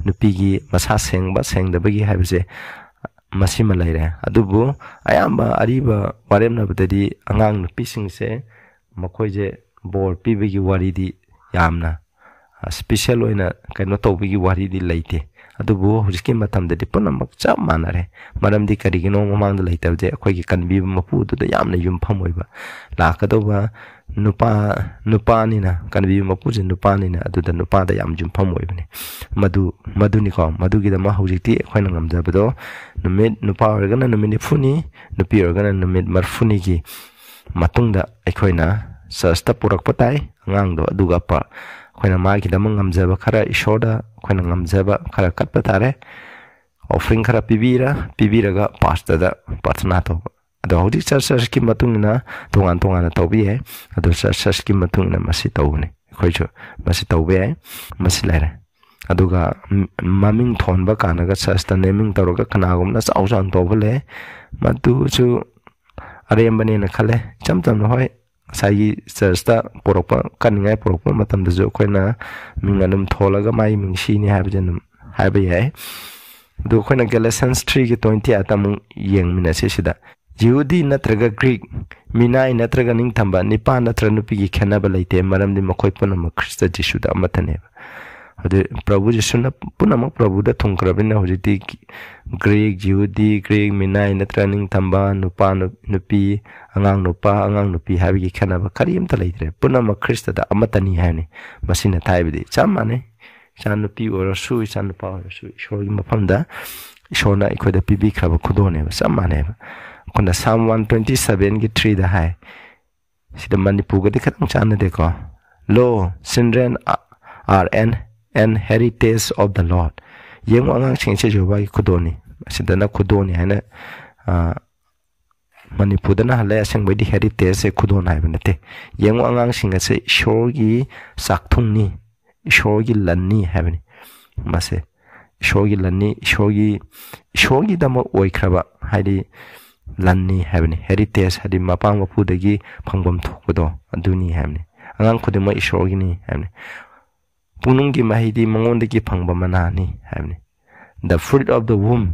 ꯅꯨꯄꯤꯒꯤ ꯃꯁꯥ ꯁꯦꯡꯕ ꯁꯦꯡꯗꯕꯒꯤ ꯍꯥꯏꯕꯁꯦ ꯃꯁꯤꯃ ꯂꯩꯔꯦ꯫ ꯑꯗꯨꯕꯨ ꯑꯌꯥꯝꯕ ꯑꯔꯤꯕ ꯋꯥꯔꯦꯝꯅꯕꯗꯗꯤ ꯑꯉꯥꯡ ꯅꯨꯄꯤꯁꯤꯡꯁꯦ ꯃꯈꯣꯏꯁꯦ ꯕꯣꯔ ꯄꯤꯕꯒꯤ ꯋꯥꯔꯤꯗꯤ ꯌꯥꯝꯅ ꯁ꯭ꯄꯤꯁꯦꯜ ꯑꯣꯏꯅ ꯀꯩꯅꯣ ꯇꯧꯕꯒꯤ ꯋꯥꯔꯤꯗꯤ ꯂꯩꯇꯦ꯫ ꯑꯗꯨꯕꯨ ꯍꯧꯖꯤꯛꯀꯤ ꯃꯇꯝꯗꯗꯤ ꯄꯨꯝꯅꯃꯛ ꯆꯞ ꯃꯥꯟꯅꯔꯦ꯫ ꯃꯔꯝꯗꯤ ꯀꯔꯤꯒꯤꯅꯣ? ꯃꯃꯥꯡꯗ ꯂꯩꯇꯕꯁꯦ ꯑꯩꯈꯣꯏꯒꯤ ꯀꯟꯕꯤꯕ ꯃꯄꯨꯗꯨꯗ ꯌꯥꯝꯅ ꯌꯨꯝꯐꯝ ꯑꯣꯏꯕ꯫ ꯂꯥꯛꯀꯗꯧꯕ ꯅꯨꯄꯥ, ꯅꯨꯄꯥꯅꯤꯅ, ꯀꯟꯕꯤꯕ ꯃꯄꯨꯁꯦ ꯅꯨꯄꯥꯅꯤꯅ, ꯑꯗꯨꯗ ꯅꯨꯄꯥꯗ ꯌꯥꯝ ꯌꯨꯝꯐꯝ ꯑꯣꯏꯕꯅꯦ꯫ ꯃꯗꯨ, ꯃꯗꯨꯅꯤꯀꯣ, ꯃꯗꯨꯒꯤꯗꯃꯛ ꯍꯧꯖꯤꯛꯇꯤ ꯑꯩꯈꯣꯏꯅ ꯉꯝꯖꯕꯗꯣ, ꯅꯨꯃꯤꯠ, ꯅꯨꯄꯥ ꯑꯣꯏꯔꯒꯅ ꯅꯨꯃꯤꯠ ꯅꯤꯐꯨꯅꯤ, ꯅꯨꯄꯤ ꯑꯣꯏꯔꯒꯅ ꯅꯨꯃꯤꯠ ꯃꯔꯤꯐꯨꯅꯤꯒꯤ ꯃꯇꯨꯡꯗ ꯑꯩꯈꯣꯏꯅ ꯆꯔꯆꯇ ꯄꯨꯔꯛꯄ ꯇꯥꯏ ꯑꯉꯥꯡꯗꯣ꯫ ꯑꯗꯨꯒ ꯄ-, ꯑꯩꯈꯣꯏꯅ ꯃꯥꯒꯤꯗꯃꯛ ꯉꯝꯖꯕ ꯈꯔ, ꯏꯁꯣꯔꯗ ꯑꯩꯈꯣꯏꯅ ꯉꯝꯖꯕ ꯈꯔ ꯀꯠꯄ ꯇꯥꯔꯦ꯫ ꯑꯣꯐꯔꯤꯡ ꯈꯔ ꯄꯤꯕꯤꯔ, ꯄꯤꯕꯤꯔꯒ ꯄꯥꯁꯇꯔꯗ ꯄ꯭ꯔꯥꯊꯅꯥ ꯇꯧꯕ꯫ ꯑꯗꯣ ꯍꯧꯖꯤꯛ ꯆꯔꯆ ꯆꯔꯆꯀꯤ ꯃꯇꯨꯡ ꯏꯟꯅ ꯇꯣꯉꯥꯟ ꯇꯣꯉꯥꯟꯅ ꯇꯧꯕ ꯌꯥꯏ꯫ ꯑꯗꯣ ꯆꯔꯆ ꯆꯔꯆꯀꯤ ꯃꯇꯨꯡ ꯏꯟꯅ ꯃꯁꯤ ꯇꯧꯕꯅꯤ꯫ ꯑꯩꯈꯣꯏꯁꯨ ꯃꯁꯤ ꯇꯧꯕ ꯌꯥꯏ꯫ ꯃꯁꯤ ꯂꯩꯔꯦ꯫ ꯑꯗꯨꯒ ꯃ-, ꯃꯃꯤꯡ ꯊꯣꯟꯕ ꯀꯥꯟꯗꯒ ꯆꯔꯆꯇ ꯅꯦꯃꯤꯡ ꯇꯧꯔꯒ ꯀꯅꯥꯒꯨꯝꯕꯅ ꯆꯥꯎ ꯆꯥꯎꯅ ꯇꯧꯕ ꯂꯩ꯫ ꯃꯗꯨꯁꯨ ꯑꯔꯦꯝꯕꯅꯦꯅ ꯈꯜꯂꯦ꯫ ꯏꯆꯝ ꯆꯝꯅ, ꯍꯣꯏ, ꯉꯁꯥꯏꯒꯤ ꯆꯔꯆꯇ ꯄꯨꯔꯛꯄ, ꯀꯠꯅꯤꯡꯉꯥꯏ ꯄꯨꯔꯛꯄ ꯃꯇꯝꯗꯁꯨ ꯑꯩꯈꯣꯏꯅ ꯃꯤꯡ ꯑꯗꯨꯝ ꯊꯣꯜꯂꯒ ꯃꯥꯒꯤ ꯃꯤꯡ ꯁꯤꯅꯤ ꯍꯥꯏꯕꯁꯦ ꯑꯗꯨꯝ ꯍꯥꯏꯕ ꯌꯥꯏ꯫ ꯑꯗꯨ ꯑꯩꯈꯣꯏꯅ Galatians three ꯒꯤ twenty eight ꯑꯃꯨꯛ ꯌꯦꯡꯃꯤꯟꯅꯁꯤ꯫ ꯁꯤꯗ ꯌꯤꯍꯨꯗꯤ ꯅꯠꯇ꯭ꯔꯒ ꯒ꯭ꯔꯤꯛ, ꯃꯤꯅꯥꯏ ꯅꯠꯇ꯭ꯔꯒ ꯅꯤꯡꯊꯝꯕ, ꯅꯤꯄꯥ ꯅꯠꯇ꯭ꯔꯒ ꯅꯨꯄꯤꯒꯤ ꯈꯦꯠꯅꯕ ꯂꯩꯇꯦ, ꯃꯔꯝꯗꯤ ꯃꯈꯣꯏ ꯄꯨꯝꯅꯃꯛ ꯈ꯭ꯔꯤꯁꯇ ꯖꯤꯁꯨꯗ ꯑꯃꯠꯇꯅꯦꯕ꯫ ꯑꯗꯨ ꯄ꯭ꯔꯚꯨ ꯖꯤꯁꯨꯅ ꯄꯨꯝꯅꯃꯛ ꯄ꯭ꯔꯚꯨꯗ ꯊꯨꯡꯈ꯭ꯔꯕꯅꯤꯅ ꯍꯧꯖꯤꯛꯇꯤ ꯒ꯭ꯔꯤꯛ, ꯌꯤꯍꯨꯗꯤ, ꯒ꯭ꯔꯤꯛ, ꯃꯤꯅꯥꯏ ꯅꯠꯇ꯭ꯔꯒ ꯅꯤꯡꯊꯝꯕ, ꯅꯨꯄꯥ, ꯅꯨ-, ꯅꯨꯄꯤ, ꯑꯉꯥꯡ ꯅꯨꯄꯥ, ꯑꯉꯥꯡ ꯅꯨꯄꯤ ꯍꯥꯏꯕꯒꯤ ꯈꯦꯠꯅꯕ ꯀꯔꯤꯝꯇ ꯂꯩꯇ꯭ꯔꯦ꯫ ꯄꯨꯝꯅꯃꯛ ꯈ꯭ꯔꯤꯁꯇꯗ ꯑꯃꯠꯇꯅꯤ ꯍꯥꯏꯕꯅꯤ꯫ ꯃꯁꯤꯅ ꯇꯥꯛꯏꯕꯗꯤ ꯆꯞ ꯃꯥꯟꯅꯩ꯫ ꯏꯆꯥ ꯅꯨꯄꯤ ꯑꯣꯏꯔꯁꯨ, ꯏꯆꯥ ꯅꯨꯄꯥ ꯑꯣꯏꯔꯁꯨ, ꯏꯁꯣꯔꯒꯤ ꯃꯐꯝꯗ ꯏꯁꯣꯔꯅ ꯑꯩꯈꯣꯏꯗ ꯄꯤꯕꯤꯈ꯭ꯔꯕ ꯈꯨꯗꯣꯜꯅꯦꯕ, ꯆꯞ ꯃꯥꯟꯅꯩꯕ꯫ ꯑꯩꯈꯣꯏꯅ Psalm one twenty seven ꯒꯤ three ꯗ ꯍꯥꯏ, ꯁꯤꯗ ꯃꯅꯤꯄꯨꯔꯒꯗꯤ ꯈꯤꯇꯪ ꯆꯥꯟꯅꯗꯦꯀꯣ꯫ "Lo, children are an, an heritage of the Lord"꯫ ꯌꯦꯡꯉꯨ, ꯑꯉꯥꯡꯁꯤꯡꯁꯦ ꯖꯦꯍꯣꯚꯥꯒꯤ ꯈꯨꯗꯣꯜꯅꯤ꯫ ꯑꯁꯤꯗꯅ ꯈꯨꯗꯣꯜꯅꯤ ꯍꯥꯏꯅ, ꯑ, ꯃꯅꯤꯄꯨꯔꯗꯅ ꯍꯜꯂꯦ, ꯑꯁꯦꯡꯕꯩꯗꯤ heritage ꯁꯦ ꯈꯨꯗꯣꯜ ꯍꯥꯏꯕ ꯅꯠꯇꯦ꯫ ꯌꯦꯡꯉꯨ, ꯑꯉꯥꯡꯁꯤꯡ ꯑꯁꯦ ꯏꯁꯣꯔꯒꯤ ꯆꯥꯛꯊꯨꯡꯅꯤ, ꯏꯁꯣꯔꯒꯤ ꯂꯟꯅꯤ ꯍꯥꯏꯕꯅꯤ꯫ ꯃꯁꯦ ꯏꯁꯣꯔꯒꯤ ꯂꯟꯅꯤ, ꯏꯁꯣꯔꯒꯤ, ꯏꯁꯣꯔꯒꯤꯗꯃꯛ ꯑꯣꯏꯈ꯭ꯔꯕ, ꯍꯥꯏꯗꯤ ꯂꯟꯅꯤ ꯍꯥꯏꯕꯅꯤ꯫ Heritage ꯍꯥꯏꯗꯤ ꯃꯄꯥ ꯃꯄꯨꯗꯒꯤ ꯐꯪꯐꯝ ꯊꯣꯛꯄꯗꯣ, ꯑꯗꯨꯅꯤ ꯍꯥꯏꯕꯅꯤ꯫ ꯑꯉꯥꯡ ꯈꯨꯗꯤꯡꯃꯛ ꯏꯁꯣꯔꯒꯤꯅꯤ ꯍꯥꯏꯕꯅꯤ꯫ "ꯄꯨꯛꯅꯨꯡꯒꯤ ꯃꯍꯩꯗꯤ ꯃꯉꯣꯟꯗꯒꯤ ꯐꯪꯕ ꯃꯅꯥꯅꯤ" ꯍꯥꯏꯕꯅꯤ꯫ "The fruit of the womb"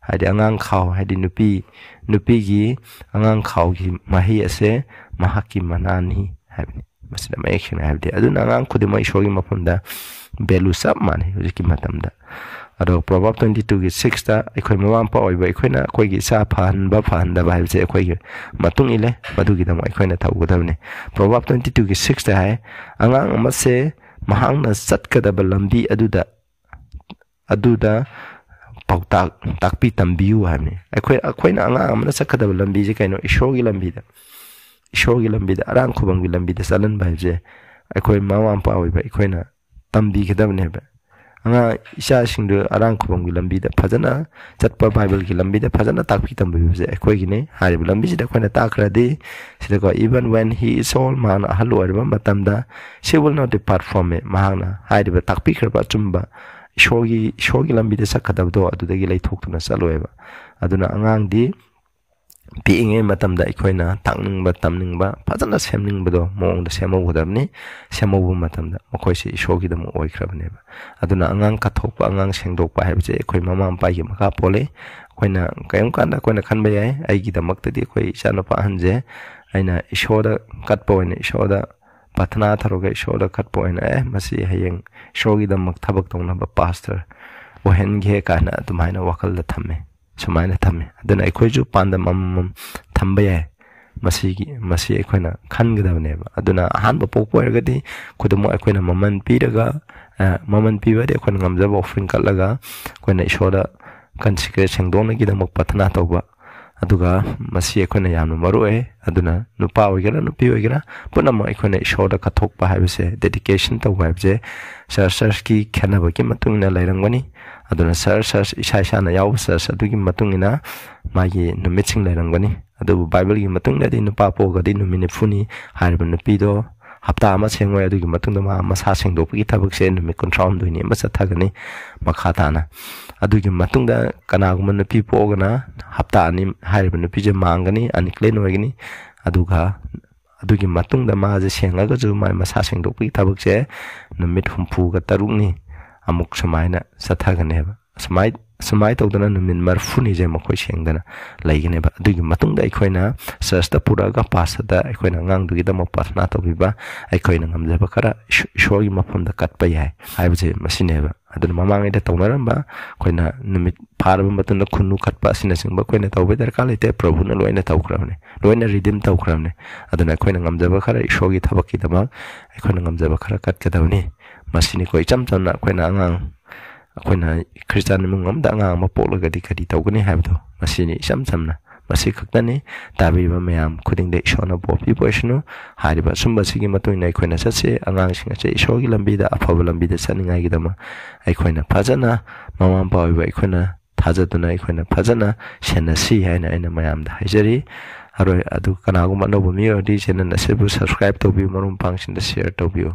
ꯍꯥꯏꯗꯤ ꯑꯉꯥꯡ ꯈꯥꯎ, ꯍꯥꯏꯗꯤ ꯅꯨꯄꯤ, ꯅꯨꯄꯤꯒꯤ ꯑꯉꯥꯡ ꯈꯥꯎꯒꯤ ꯃꯍꯩ ꯑꯁꯦ ꯃꯍꯥꯛꯀꯤ ꯃꯅꯥꯅꯤ ꯍꯥꯏꯕꯅꯤ꯫ ꯃꯁꯤꯗ ꯃꯌꯦꯛ ꯁꯦꯡꯅ ꯍꯥꯏꯕꯗꯤ꯫ ꯑꯗꯨꯅ ꯑꯉꯥꯡ ꯈꯨꯗꯤꯡꯃꯛ ꯏꯁꯣꯔꯒꯤ ꯃꯐꯝꯗ value ꯆꯞ ꯃꯥꯟꯅꯩ ꯍꯧꯖꯤꯛꯀꯤ ꯃꯇꯝꯗ꯫ ꯑꯗꯣ Proverb twenty two ꯒꯤ six ꯇ ꯑꯩꯈꯣꯏ ꯃꯃꯥ ꯃꯄꯥ ꯑꯣꯏꯕ ꯑꯩꯈꯣꯏꯅ ꯑꯩꯈꯣꯏꯒꯤ ꯏꯆꯥ ꯐꯍꯟꯕ ꯐꯍꯟꯗꯕ ꯍꯥꯏꯕꯁꯦ ꯑꯩꯈꯣꯏꯒꯤ ꯃꯇꯨꯡ ꯏꯜꯂꯦ, ꯃꯗꯨꯒꯤꯗꯃꯛ ꯑꯩꯈꯣꯏꯅ ꯇꯧꯒꯗꯕꯅꯤ꯫ Proverb twenty two ꯒꯤ six ꯇ ꯍꯥꯏ, "ꯑꯉꯥꯡ ꯑꯃꯁꯦ ꯃꯍꯥꯛꯅ ꯆꯠꯀꯗꯕ ꯂꯝꯕꯤ ꯑꯗꯨꯗ, ꯑꯗꯨꯗ ꯄꯥꯎꯇꯥꯛ ꯇꯥꯛꯄꯤ ꯇꯝꯕꯤꯌꯨ" ꯍꯥꯏꯕꯅꯤ꯫ ꯑꯩꯈꯣꯏ, ꯑꯩꯈꯣꯏꯅ ꯑꯉꯥꯡ ꯑꯃꯅ ꯆꯠꯀꯗꯕ ꯂꯝꯕꯤꯁꯦ ꯀꯩꯅꯣ? ꯏꯁꯣꯔꯒꯤ ꯂꯝꯕꯤꯗ, ꯏꯁꯣꯔꯒꯤ ꯂꯝꯕꯤꯗ, ꯑꯔꯥꯡ ꯈꯨꯕꯝꯒꯤ ꯂꯝꯕꯤꯗ ꯆꯠꯍꯟꯕ ꯍꯥꯏꯕꯁꯦ ꯑꯩꯈꯣꯏ ꯃꯃꯥ ꯃꯄꯥ ꯑꯣꯏꯕ ꯑꯩꯈꯣꯏꯅ ꯇꯝꯕꯤꯒꯗꯕꯅꯦꯕ꯫ ꯑꯉꯥꯡ ꯏꯆꯥꯁꯤꯡꯗꯨ ꯑꯔꯥꯡ ꯈꯨꯕꯝꯒꯤ ꯂꯝꯕꯤꯗ ꯐꯖꯅ ꯆꯠꯄ, ꯕꯥꯏꯕꯜꯒꯤ ꯂꯝꯕꯤꯗ ꯐꯖꯅ ꯇꯥꯛꯄꯤ ꯇꯝꯕꯤꯕꯁꯦ ꯑꯩꯈꯣꯏꯒꯤꯅꯤ꯫ ꯍꯥꯏꯔꯤꯕ ꯂꯝꯕꯤꯁꯤꯗ ꯑꯩꯈꯣꯏꯅ ꯇꯥꯛꯈ꯭ꯔꯗꯤ, ꯁꯤꯗꯀꯣ, "Even when he is old", ꯃꯍꯥꯛꯅ ꯑꯍꯜ ꯑꯣꯏꯔꯕ ꯃꯇꯝꯗ, "she will not depart from it", ꯃꯍꯥꯛꯅ ꯍꯥꯏꯔꯤꯕ ꯇꯥꯛꯄꯤꯈ꯭ꯔꯕ ꯑꯆꯨꯝꯕ ꯏꯁꯣꯔꯒꯤ, ꯏꯁꯣꯔꯒꯤ ꯂꯝꯕꯤꯗ ꯆꯠꯀꯗꯕꯗꯣ ꯑꯗꯨꯗꯒꯤ ꯂꯩꯊꯣꯛꯇꯨꯅ ꯆꯠꯂꯣꯏꯕ꯫ ꯑꯗꯨꯅ ꯑꯉꯥꯡꯗꯤ ꯄꯤꯛꯏꯉꯩ ꯃꯇꯝꯗ ꯑꯩꯈꯣꯏꯅ ꯇꯥꯛꯅꯤꯡꯕ, ꯇꯝꯅꯤꯡꯕ, ꯐꯖꯅ ꯁꯦꯝꯅꯤꯡꯕꯗꯣ ꯃꯑꯣꯡꯗ ꯁꯦꯝꯍꯧꯒꯗꯕꯅꯤ꯫ ꯁꯦꯝꯍꯧꯕ ꯃꯇꯝꯗ ꯃꯈꯣꯏꯁꯦ ꯏꯁꯣꯔꯒꯤꯗꯃꯛ ꯑꯣꯏꯈ꯭ꯔꯕꯅꯦꯕ꯫ ꯑꯗꯨꯅ ꯑꯉꯥꯡ ꯀꯠꯊꯣꯛꯄ, ꯑꯉꯥꯡ ꯁꯦꯡꯗꯣꯛꯄ ꯍꯥꯏꯕꯁꯦ ꯑꯩꯈꯣꯏ ꯃꯃꯥ ꯃꯄꯥꯒꯤ ꯃꯈꯥ ꯄꯣꯜꯂꯤ꯫ ꯑꯩꯈꯣꯏꯅ ꯀꯔꯤꯒꯨꯝꯕ ꯀꯥꯟꯗ ꯑꯩꯈꯣꯏꯅ ꯈꯟꯕ ꯌꯥꯏ, "ꯑꯩꯒꯤꯗꯃꯛꯇꯗꯤ ꯑꯩꯈꯣꯏ ꯏꯆꯥꯅꯨꯄꯥ ꯑꯍꯟꯁꯦ ꯑꯩꯅ ꯏꯁꯣꯔꯗ ꯀꯠꯄ ꯑꯣꯏꯅ, ꯏꯁꯣꯔꯗ ꯄ꯭ꯔꯥꯊꯅꯥ ꯇꯧꯔꯒ ꯏꯁꯣꯔꯗ ꯀꯠꯄ ꯑꯣꯏꯅ, ꯑꯦ, ꯃꯁꯤ ꯍꯌꯦꯡ ꯏꯁꯣꯔꯒꯤꯗꯃꯛ ꯊꯕꯛ ꯇꯧꯅꯕ ꯄꯥꯁꯇꯔ ꯑꯣꯏꯍꯟꯒꯦ" ꯀꯥꯏꯅ ꯑꯗꯨꯃꯥꯏꯅ ꯋꯥꯈꯜꯗ ꯊꯝꯃꯦ, ꯁꯨꯃꯥꯏꯅ ꯊꯝꯃꯦ꯫ ꯑꯗꯨꯅ ꯑꯩꯈꯣꯏꯁꯨ ꯄꯥꯟꯗꯝ ꯑꯃꯃꯝ ꯊꯝꯕ ꯌꯥꯏ꯫ ꯃꯁꯤꯒꯤ, ꯃꯁꯤ ꯑꯩꯈꯣꯏꯅ ꯈꯟꯒꯗꯕꯅꯦꯕ꯫ ꯑꯗꯨꯅ ꯑꯍꯥꯟꯕ ꯄꯣꯛꯄ ꯑꯣꯏꯔꯒꯗꯤ ꯈꯨꯗꯝ ꯑꯣꯏꯅ ꯑꯩꯈꯣꯏꯅ ꯃꯃꯜ ꯄꯤꯔꯒ, ꯑ, ꯃꯃꯜ ꯄꯤꯕꯗꯤ ꯑꯩꯈꯣꯏꯅ ꯉꯝꯖꯕ offering ꯀꯠꯂꯒ ꯑꯩꯈꯣꯏꯅ ꯏꯁꯣꯔꯗ consecrate, ꯁꯦꯡꯗꯣꯛꯅꯒꯤꯗꯃꯛ ꯄ꯭ꯔꯥꯊꯅꯥ ꯇꯧꯕ꯫ ꯑꯗꯨꯒ ꯃꯁꯤ ꯑꯩꯈꯣꯏꯅ ꯌꯥꯝꯅ ꯃꯔꯨ ꯑꯣꯏ꯫ ꯑꯗꯨꯅ ꯅꯨꯄꯥ ꯑꯣꯏꯒꯦꯔꯥ ꯅꯨꯄꯤ ꯑꯣꯏꯒꯦꯔꯥ ꯄꯨꯝꯅꯃꯛ ꯑꯩꯈꯣꯏꯅ ꯏꯁꯣꯔꯗ ꯀꯠꯊꯣꯛꯄ ꯍꯥꯏꯕꯁꯦ, dedication ꯇꯧꯕ ꯍꯥꯏꯕꯁꯦ, church, churchꯀꯤ ꯈꯦꯠꯅꯕꯒꯤ ꯃꯇꯨꯡ ꯏꯟꯅ ꯂꯩꯔꯝꯒꯅꯤ꯫ ꯑꯗꯨꯅ church, church, ꯏꯁꯥ ꯏꯁꯥꯅ ꯌꯥꯎꯕ church ꯑꯗꯨꯒꯤ ꯃꯇꯨꯡ ꯏꯟꯅ ꯃꯥꯒꯤ ꯅꯨꯃꯤꯠꯁꯤꯡ ꯂꯩꯔꯝꯒꯅꯤ꯫ ꯑꯗꯨꯕꯨ ꯕꯥꯏꯕꯜꯒꯤ ꯃꯇꯨꯡ ꯏꯟꯅꯗꯤ ꯅꯨꯄꯥ ꯄꯣꯛꯑꯒꯗꯤ ꯅꯨꯃꯤꯠ ꯅꯤꯐꯨꯅꯤ꯫ ꯍꯥꯏꯔꯤꯕ ꯅꯨꯄꯤꯗꯣ ꯍꯞꯇꯥ ꯑꯃ ꯁꯦꯡꯉꯣꯏ, ꯑꯗꯨꯒꯤ ꯃꯇꯨꯡꯗ ꯃꯥ ꯃꯁꯥ ꯁꯦꯡꯗꯣꯛꯄꯒꯤ ꯊꯕꯛꯁꯦ ꯅꯨꯃꯤꯠ ꯀꯨꯟꯊ꯭ꯔꯥ ꯍꯨꯝꯗꯣꯏꯅꯤ ꯑꯃ ꯆꯠꯊꯒꯅꯤ ꯃꯈꯥ ꯇꯥꯅ꯫ ꯑꯗꯨꯒꯤ ꯃꯇꯨꯡꯗ ꯀꯅꯥꯒꯨꯝꯕ ꯅꯨꯄꯤ ꯄꯣꯛꯑꯒꯅ ꯍꯞꯇꯥ ꯑꯅꯤ, ꯍꯥꯏꯔꯤꯕ ꯅꯨꯄꯤꯁꯦ ꯃꯥꯡꯒꯅꯤ, unclean ꯑꯣꯏꯒꯅꯤ꯫ ꯑꯗꯨꯒ ꯑꯗꯨꯒꯤ ꯃꯇꯨꯡꯗ ꯃꯥꯁꯦ ꯁꯦꯡꯉꯒꯁꯨ ꯃꯥ ꯃꯁꯥ ꯁꯦꯡꯗꯣꯛꯄꯒꯤ ꯊꯕꯛꯁꯦ ꯅꯨꯃꯤꯠ ꯍꯨꯝꯐꯨꯒ ꯇꯔꯨꯛꯅꯤ ꯑꯃꯨꯛ ꯁꯨꯃꯥꯏꯅ ꯆꯠꯊꯒꯅꯦꯕ꯫ ꯁꯨꯃꯥꯏ ꯁꯨꯃꯥꯏꯅ ꯇꯧꯗꯅ ꯅꯨꯃꯤꯠ ꯃꯔꯤꯐꯨꯅꯤꯁꯦ ꯃꯈꯣꯏ ꯁꯦꯡꯗꯅ ꯂꯩꯒꯅꯦꯕ꯫ ꯑꯗꯨꯒꯤ ꯃꯇꯨꯡꯗ ꯑꯩꯈꯣꯏꯅ ꯆꯔꯆꯇ ꯄꯨꯔꯛꯑꯒ ꯄꯥꯁꯇꯔꯗ ꯑꯩꯈꯣꯏꯅ ꯑꯉꯥꯡꯗꯨꯒꯤꯗꯃꯛ ꯄ꯭ꯔꯥꯊꯅꯥ ꯇꯧꯕꯤꯕ, ꯑꯩꯈꯣꯏꯅ ꯉꯝꯖꯕ ꯈꯔ ꯏꯁꯣ-, ꯏꯁꯣꯔꯒꯤ ꯃꯐꯝꯗ ꯀꯠꯄ ꯌꯥꯏ ꯍꯥꯏꯕꯁꯦ ꯃꯁꯤꯅꯦꯕ꯫ ꯑꯗꯨꯅ ꯃꯃꯥꯡꯉꯩꯗ ꯇꯧꯅꯔꯝꯕ ꯑꯩꯈꯣꯏꯅ ꯅꯨꯃꯤꯠ ꯐꯥꯔꯕ ꯃꯇꯨꯡꯗ ꯈꯨꯟꯅꯨ ꯀꯠꯄ ꯑꯁꯤꯅꯆꯤꯡꯕ ꯑꯩꯈꯣꯏꯅ ꯇꯧꯕ ꯗꯔꯀꯥꯔ ꯂꯩꯇꯦ꯫ ꯄ꯭ꯔꯚꯨꯅ ꯂꯣꯏꯅ ꯇꯧꯈ꯭ꯔꯕꯅꯤ, ꯂꯣꯏꯅ ꯔꯤꯗꯤꯝ ꯇꯧꯈ꯭ꯔꯕꯅꯤ꯫ ꯑꯗꯨꯅ ꯑꯩꯈꯣꯏꯅ ꯉꯝꯖꯕ ꯈꯔ ꯏꯁꯣꯔꯒꯤ ꯊꯕꯛꯀꯤꯗꯃꯛ ꯑꯩꯈꯣꯏꯅ ꯉꯝꯖꯕ ꯈꯔ ꯀꯠꯀꯗꯕꯅꯤ꯫ ꯃꯁꯤꯅꯤꯀꯣ ꯏꯆꯝ ꯆꯝꯅ ꯑꯩꯈꯣꯏꯅ ꯑꯉꯥꯡ, ꯑꯩꯈꯣꯏꯅ ꯈ꯭ꯔꯤꯁꯇꯥꯟ ꯏꯃꯨꯡ ꯑꯃꯗ ꯑꯉꯥꯡ ꯑꯃ ꯄꯣꯛꯂꯒꯗꯤ ꯀꯔꯤ ꯇꯧꯒꯅꯤ ꯍꯥꯏꯕꯗꯣ, ꯃꯁꯤꯅꯤ ꯏꯆꯝ ꯆꯝꯅ꯫ ꯃꯁꯤ ꯈꯛꯇꯅꯤ꯫ ꯇꯥꯕꯤꯔꯤꯕ ꯃꯌꯥꯝ ꯈꯨꯗꯤꯡꯗ ꯏꯁꯣꯔꯅ ꯕꯣꯔ ꯄꯤꯕ ꯑꯣꯏꯁꯅꯨ꯫ ꯍꯥꯏꯔꯤꯕ ꯑꯆꯨꯝꯕꯁꯤꯒꯤ ꯃꯇꯨꯡ ꯏꯟꯅ ꯑꯩꯈꯣꯏꯅ ꯆꯠꯁꯤ꯫ ꯑꯉꯥꯡꯁꯤꯡ ꯑꯁꯤ ꯏꯁꯣꯔꯒꯤ ꯂꯝꯕꯤꯗ, ꯑꯐꯕ ꯂꯝꯕꯤꯗ ꯆꯠꯅꯤꯡꯉꯥꯏꯒꯤꯗꯃꯛ ꯑꯩꯈꯣꯏꯅ ꯐꯖꯅ, ꯃꯃꯥ ꯃꯄꯥ ꯑꯣꯏꯕ ꯑꯩꯈꯣꯏꯅ ꯊꯥꯖꯗꯨꯅ ꯑꯩꯈꯣꯏꯅ ꯐꯖꯅ ꯁꯦꯟꯅꯁꯤ ꯍꯥꯏꯅ ꯑꯩꯅ ꯃꯌꯥꯝꯗ ꯍꯥꯏꯖꯔꯤ꯫ ꯑꯔꯣꯏ ꯑꯗꯨ ꯀꯅꯥꯒꯨꯝꯕ ꯑꯅꯧꯕ ꯃꯤ ꯑꯣꯏꯔꯗꯤ channel ꯑꯁꯤꯕꯨ subscribe ꯇꯧꯕꯤꯌꯨ, ꯃꯔꯨꯞ ꯃꯄꯥꯡꯁꯤꯡꯗ share ꯇꯧꯕꯤꯌꯨ꯫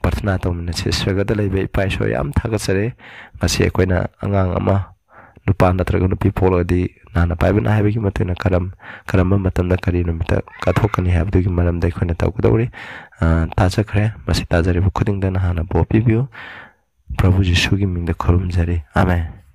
ꯄ꯭ꯔꯊꯅꯥ ꯇꯧꯃꯤꯟꯅꯁꯤ꯫ ꯁ꯭ꯋꯔꯒꯗ ꯂꯩꯕ ꯏꯄꯥ ꯏꯁꯣꯔ, ꯌꯥꯝ ꯊꯥꯒꯠꯆꯔꯤ꯫ ꯉꯁꯤ ꯑꯩꯈꯣꯏꯅ ꯑꯉꯥꯡ ꯑꯃ ꯅꯨꯄꯥ ꯅꯠꯇ꯭ꯔꯒ ꯅꯨꯄꯤ ꯄꯣꯛꯂꯒꯗꯤ ꯅꯥꯅ ꯄꯥꯏꯕꯅ ꯍꯥꯏꯕꯒꯤ ꯃꯇꯨꯡ ꯏꯟꯅ ꯀꯔꯝ-, ꯀꯔꯝꯕ ꯃꯇꯝꯗ ꯀꯔꯤ ꯅꯨꯃꯤꯠꯇ ꯀꯠꯊꯣꯛꯀꯅꯤ ꯍꯥꯏꯕꯗꯨꯒꯤ ꯃꯔꯝꯗ ꯑꯩꯈꯣꯏꯅ ꯇꯧꯒꯗꯧꯔꯤ꯫ ꯑ, ꯇꯥꯖꯈ꯭ꯔꯦ꯫ ꯃꯁꯤ ꯇꯥꯖꯔꯤꯕ ꯈꯨꯗꯤꯡꯗ ꯅꯍꯥꯛꯅ ꯕꯣꯔ ꯄꯤꯕꯤꯌꯨ꯫ ꯄ꯭ꯔꯚꯨ ꯖꯤꯁꯨꯒꯤ ꯃꯤꯡꯗ ꯈꯨꯔꯨꯝꯖꯔꯤ꯫ ꯑꯥꯃꯦꯟ꯫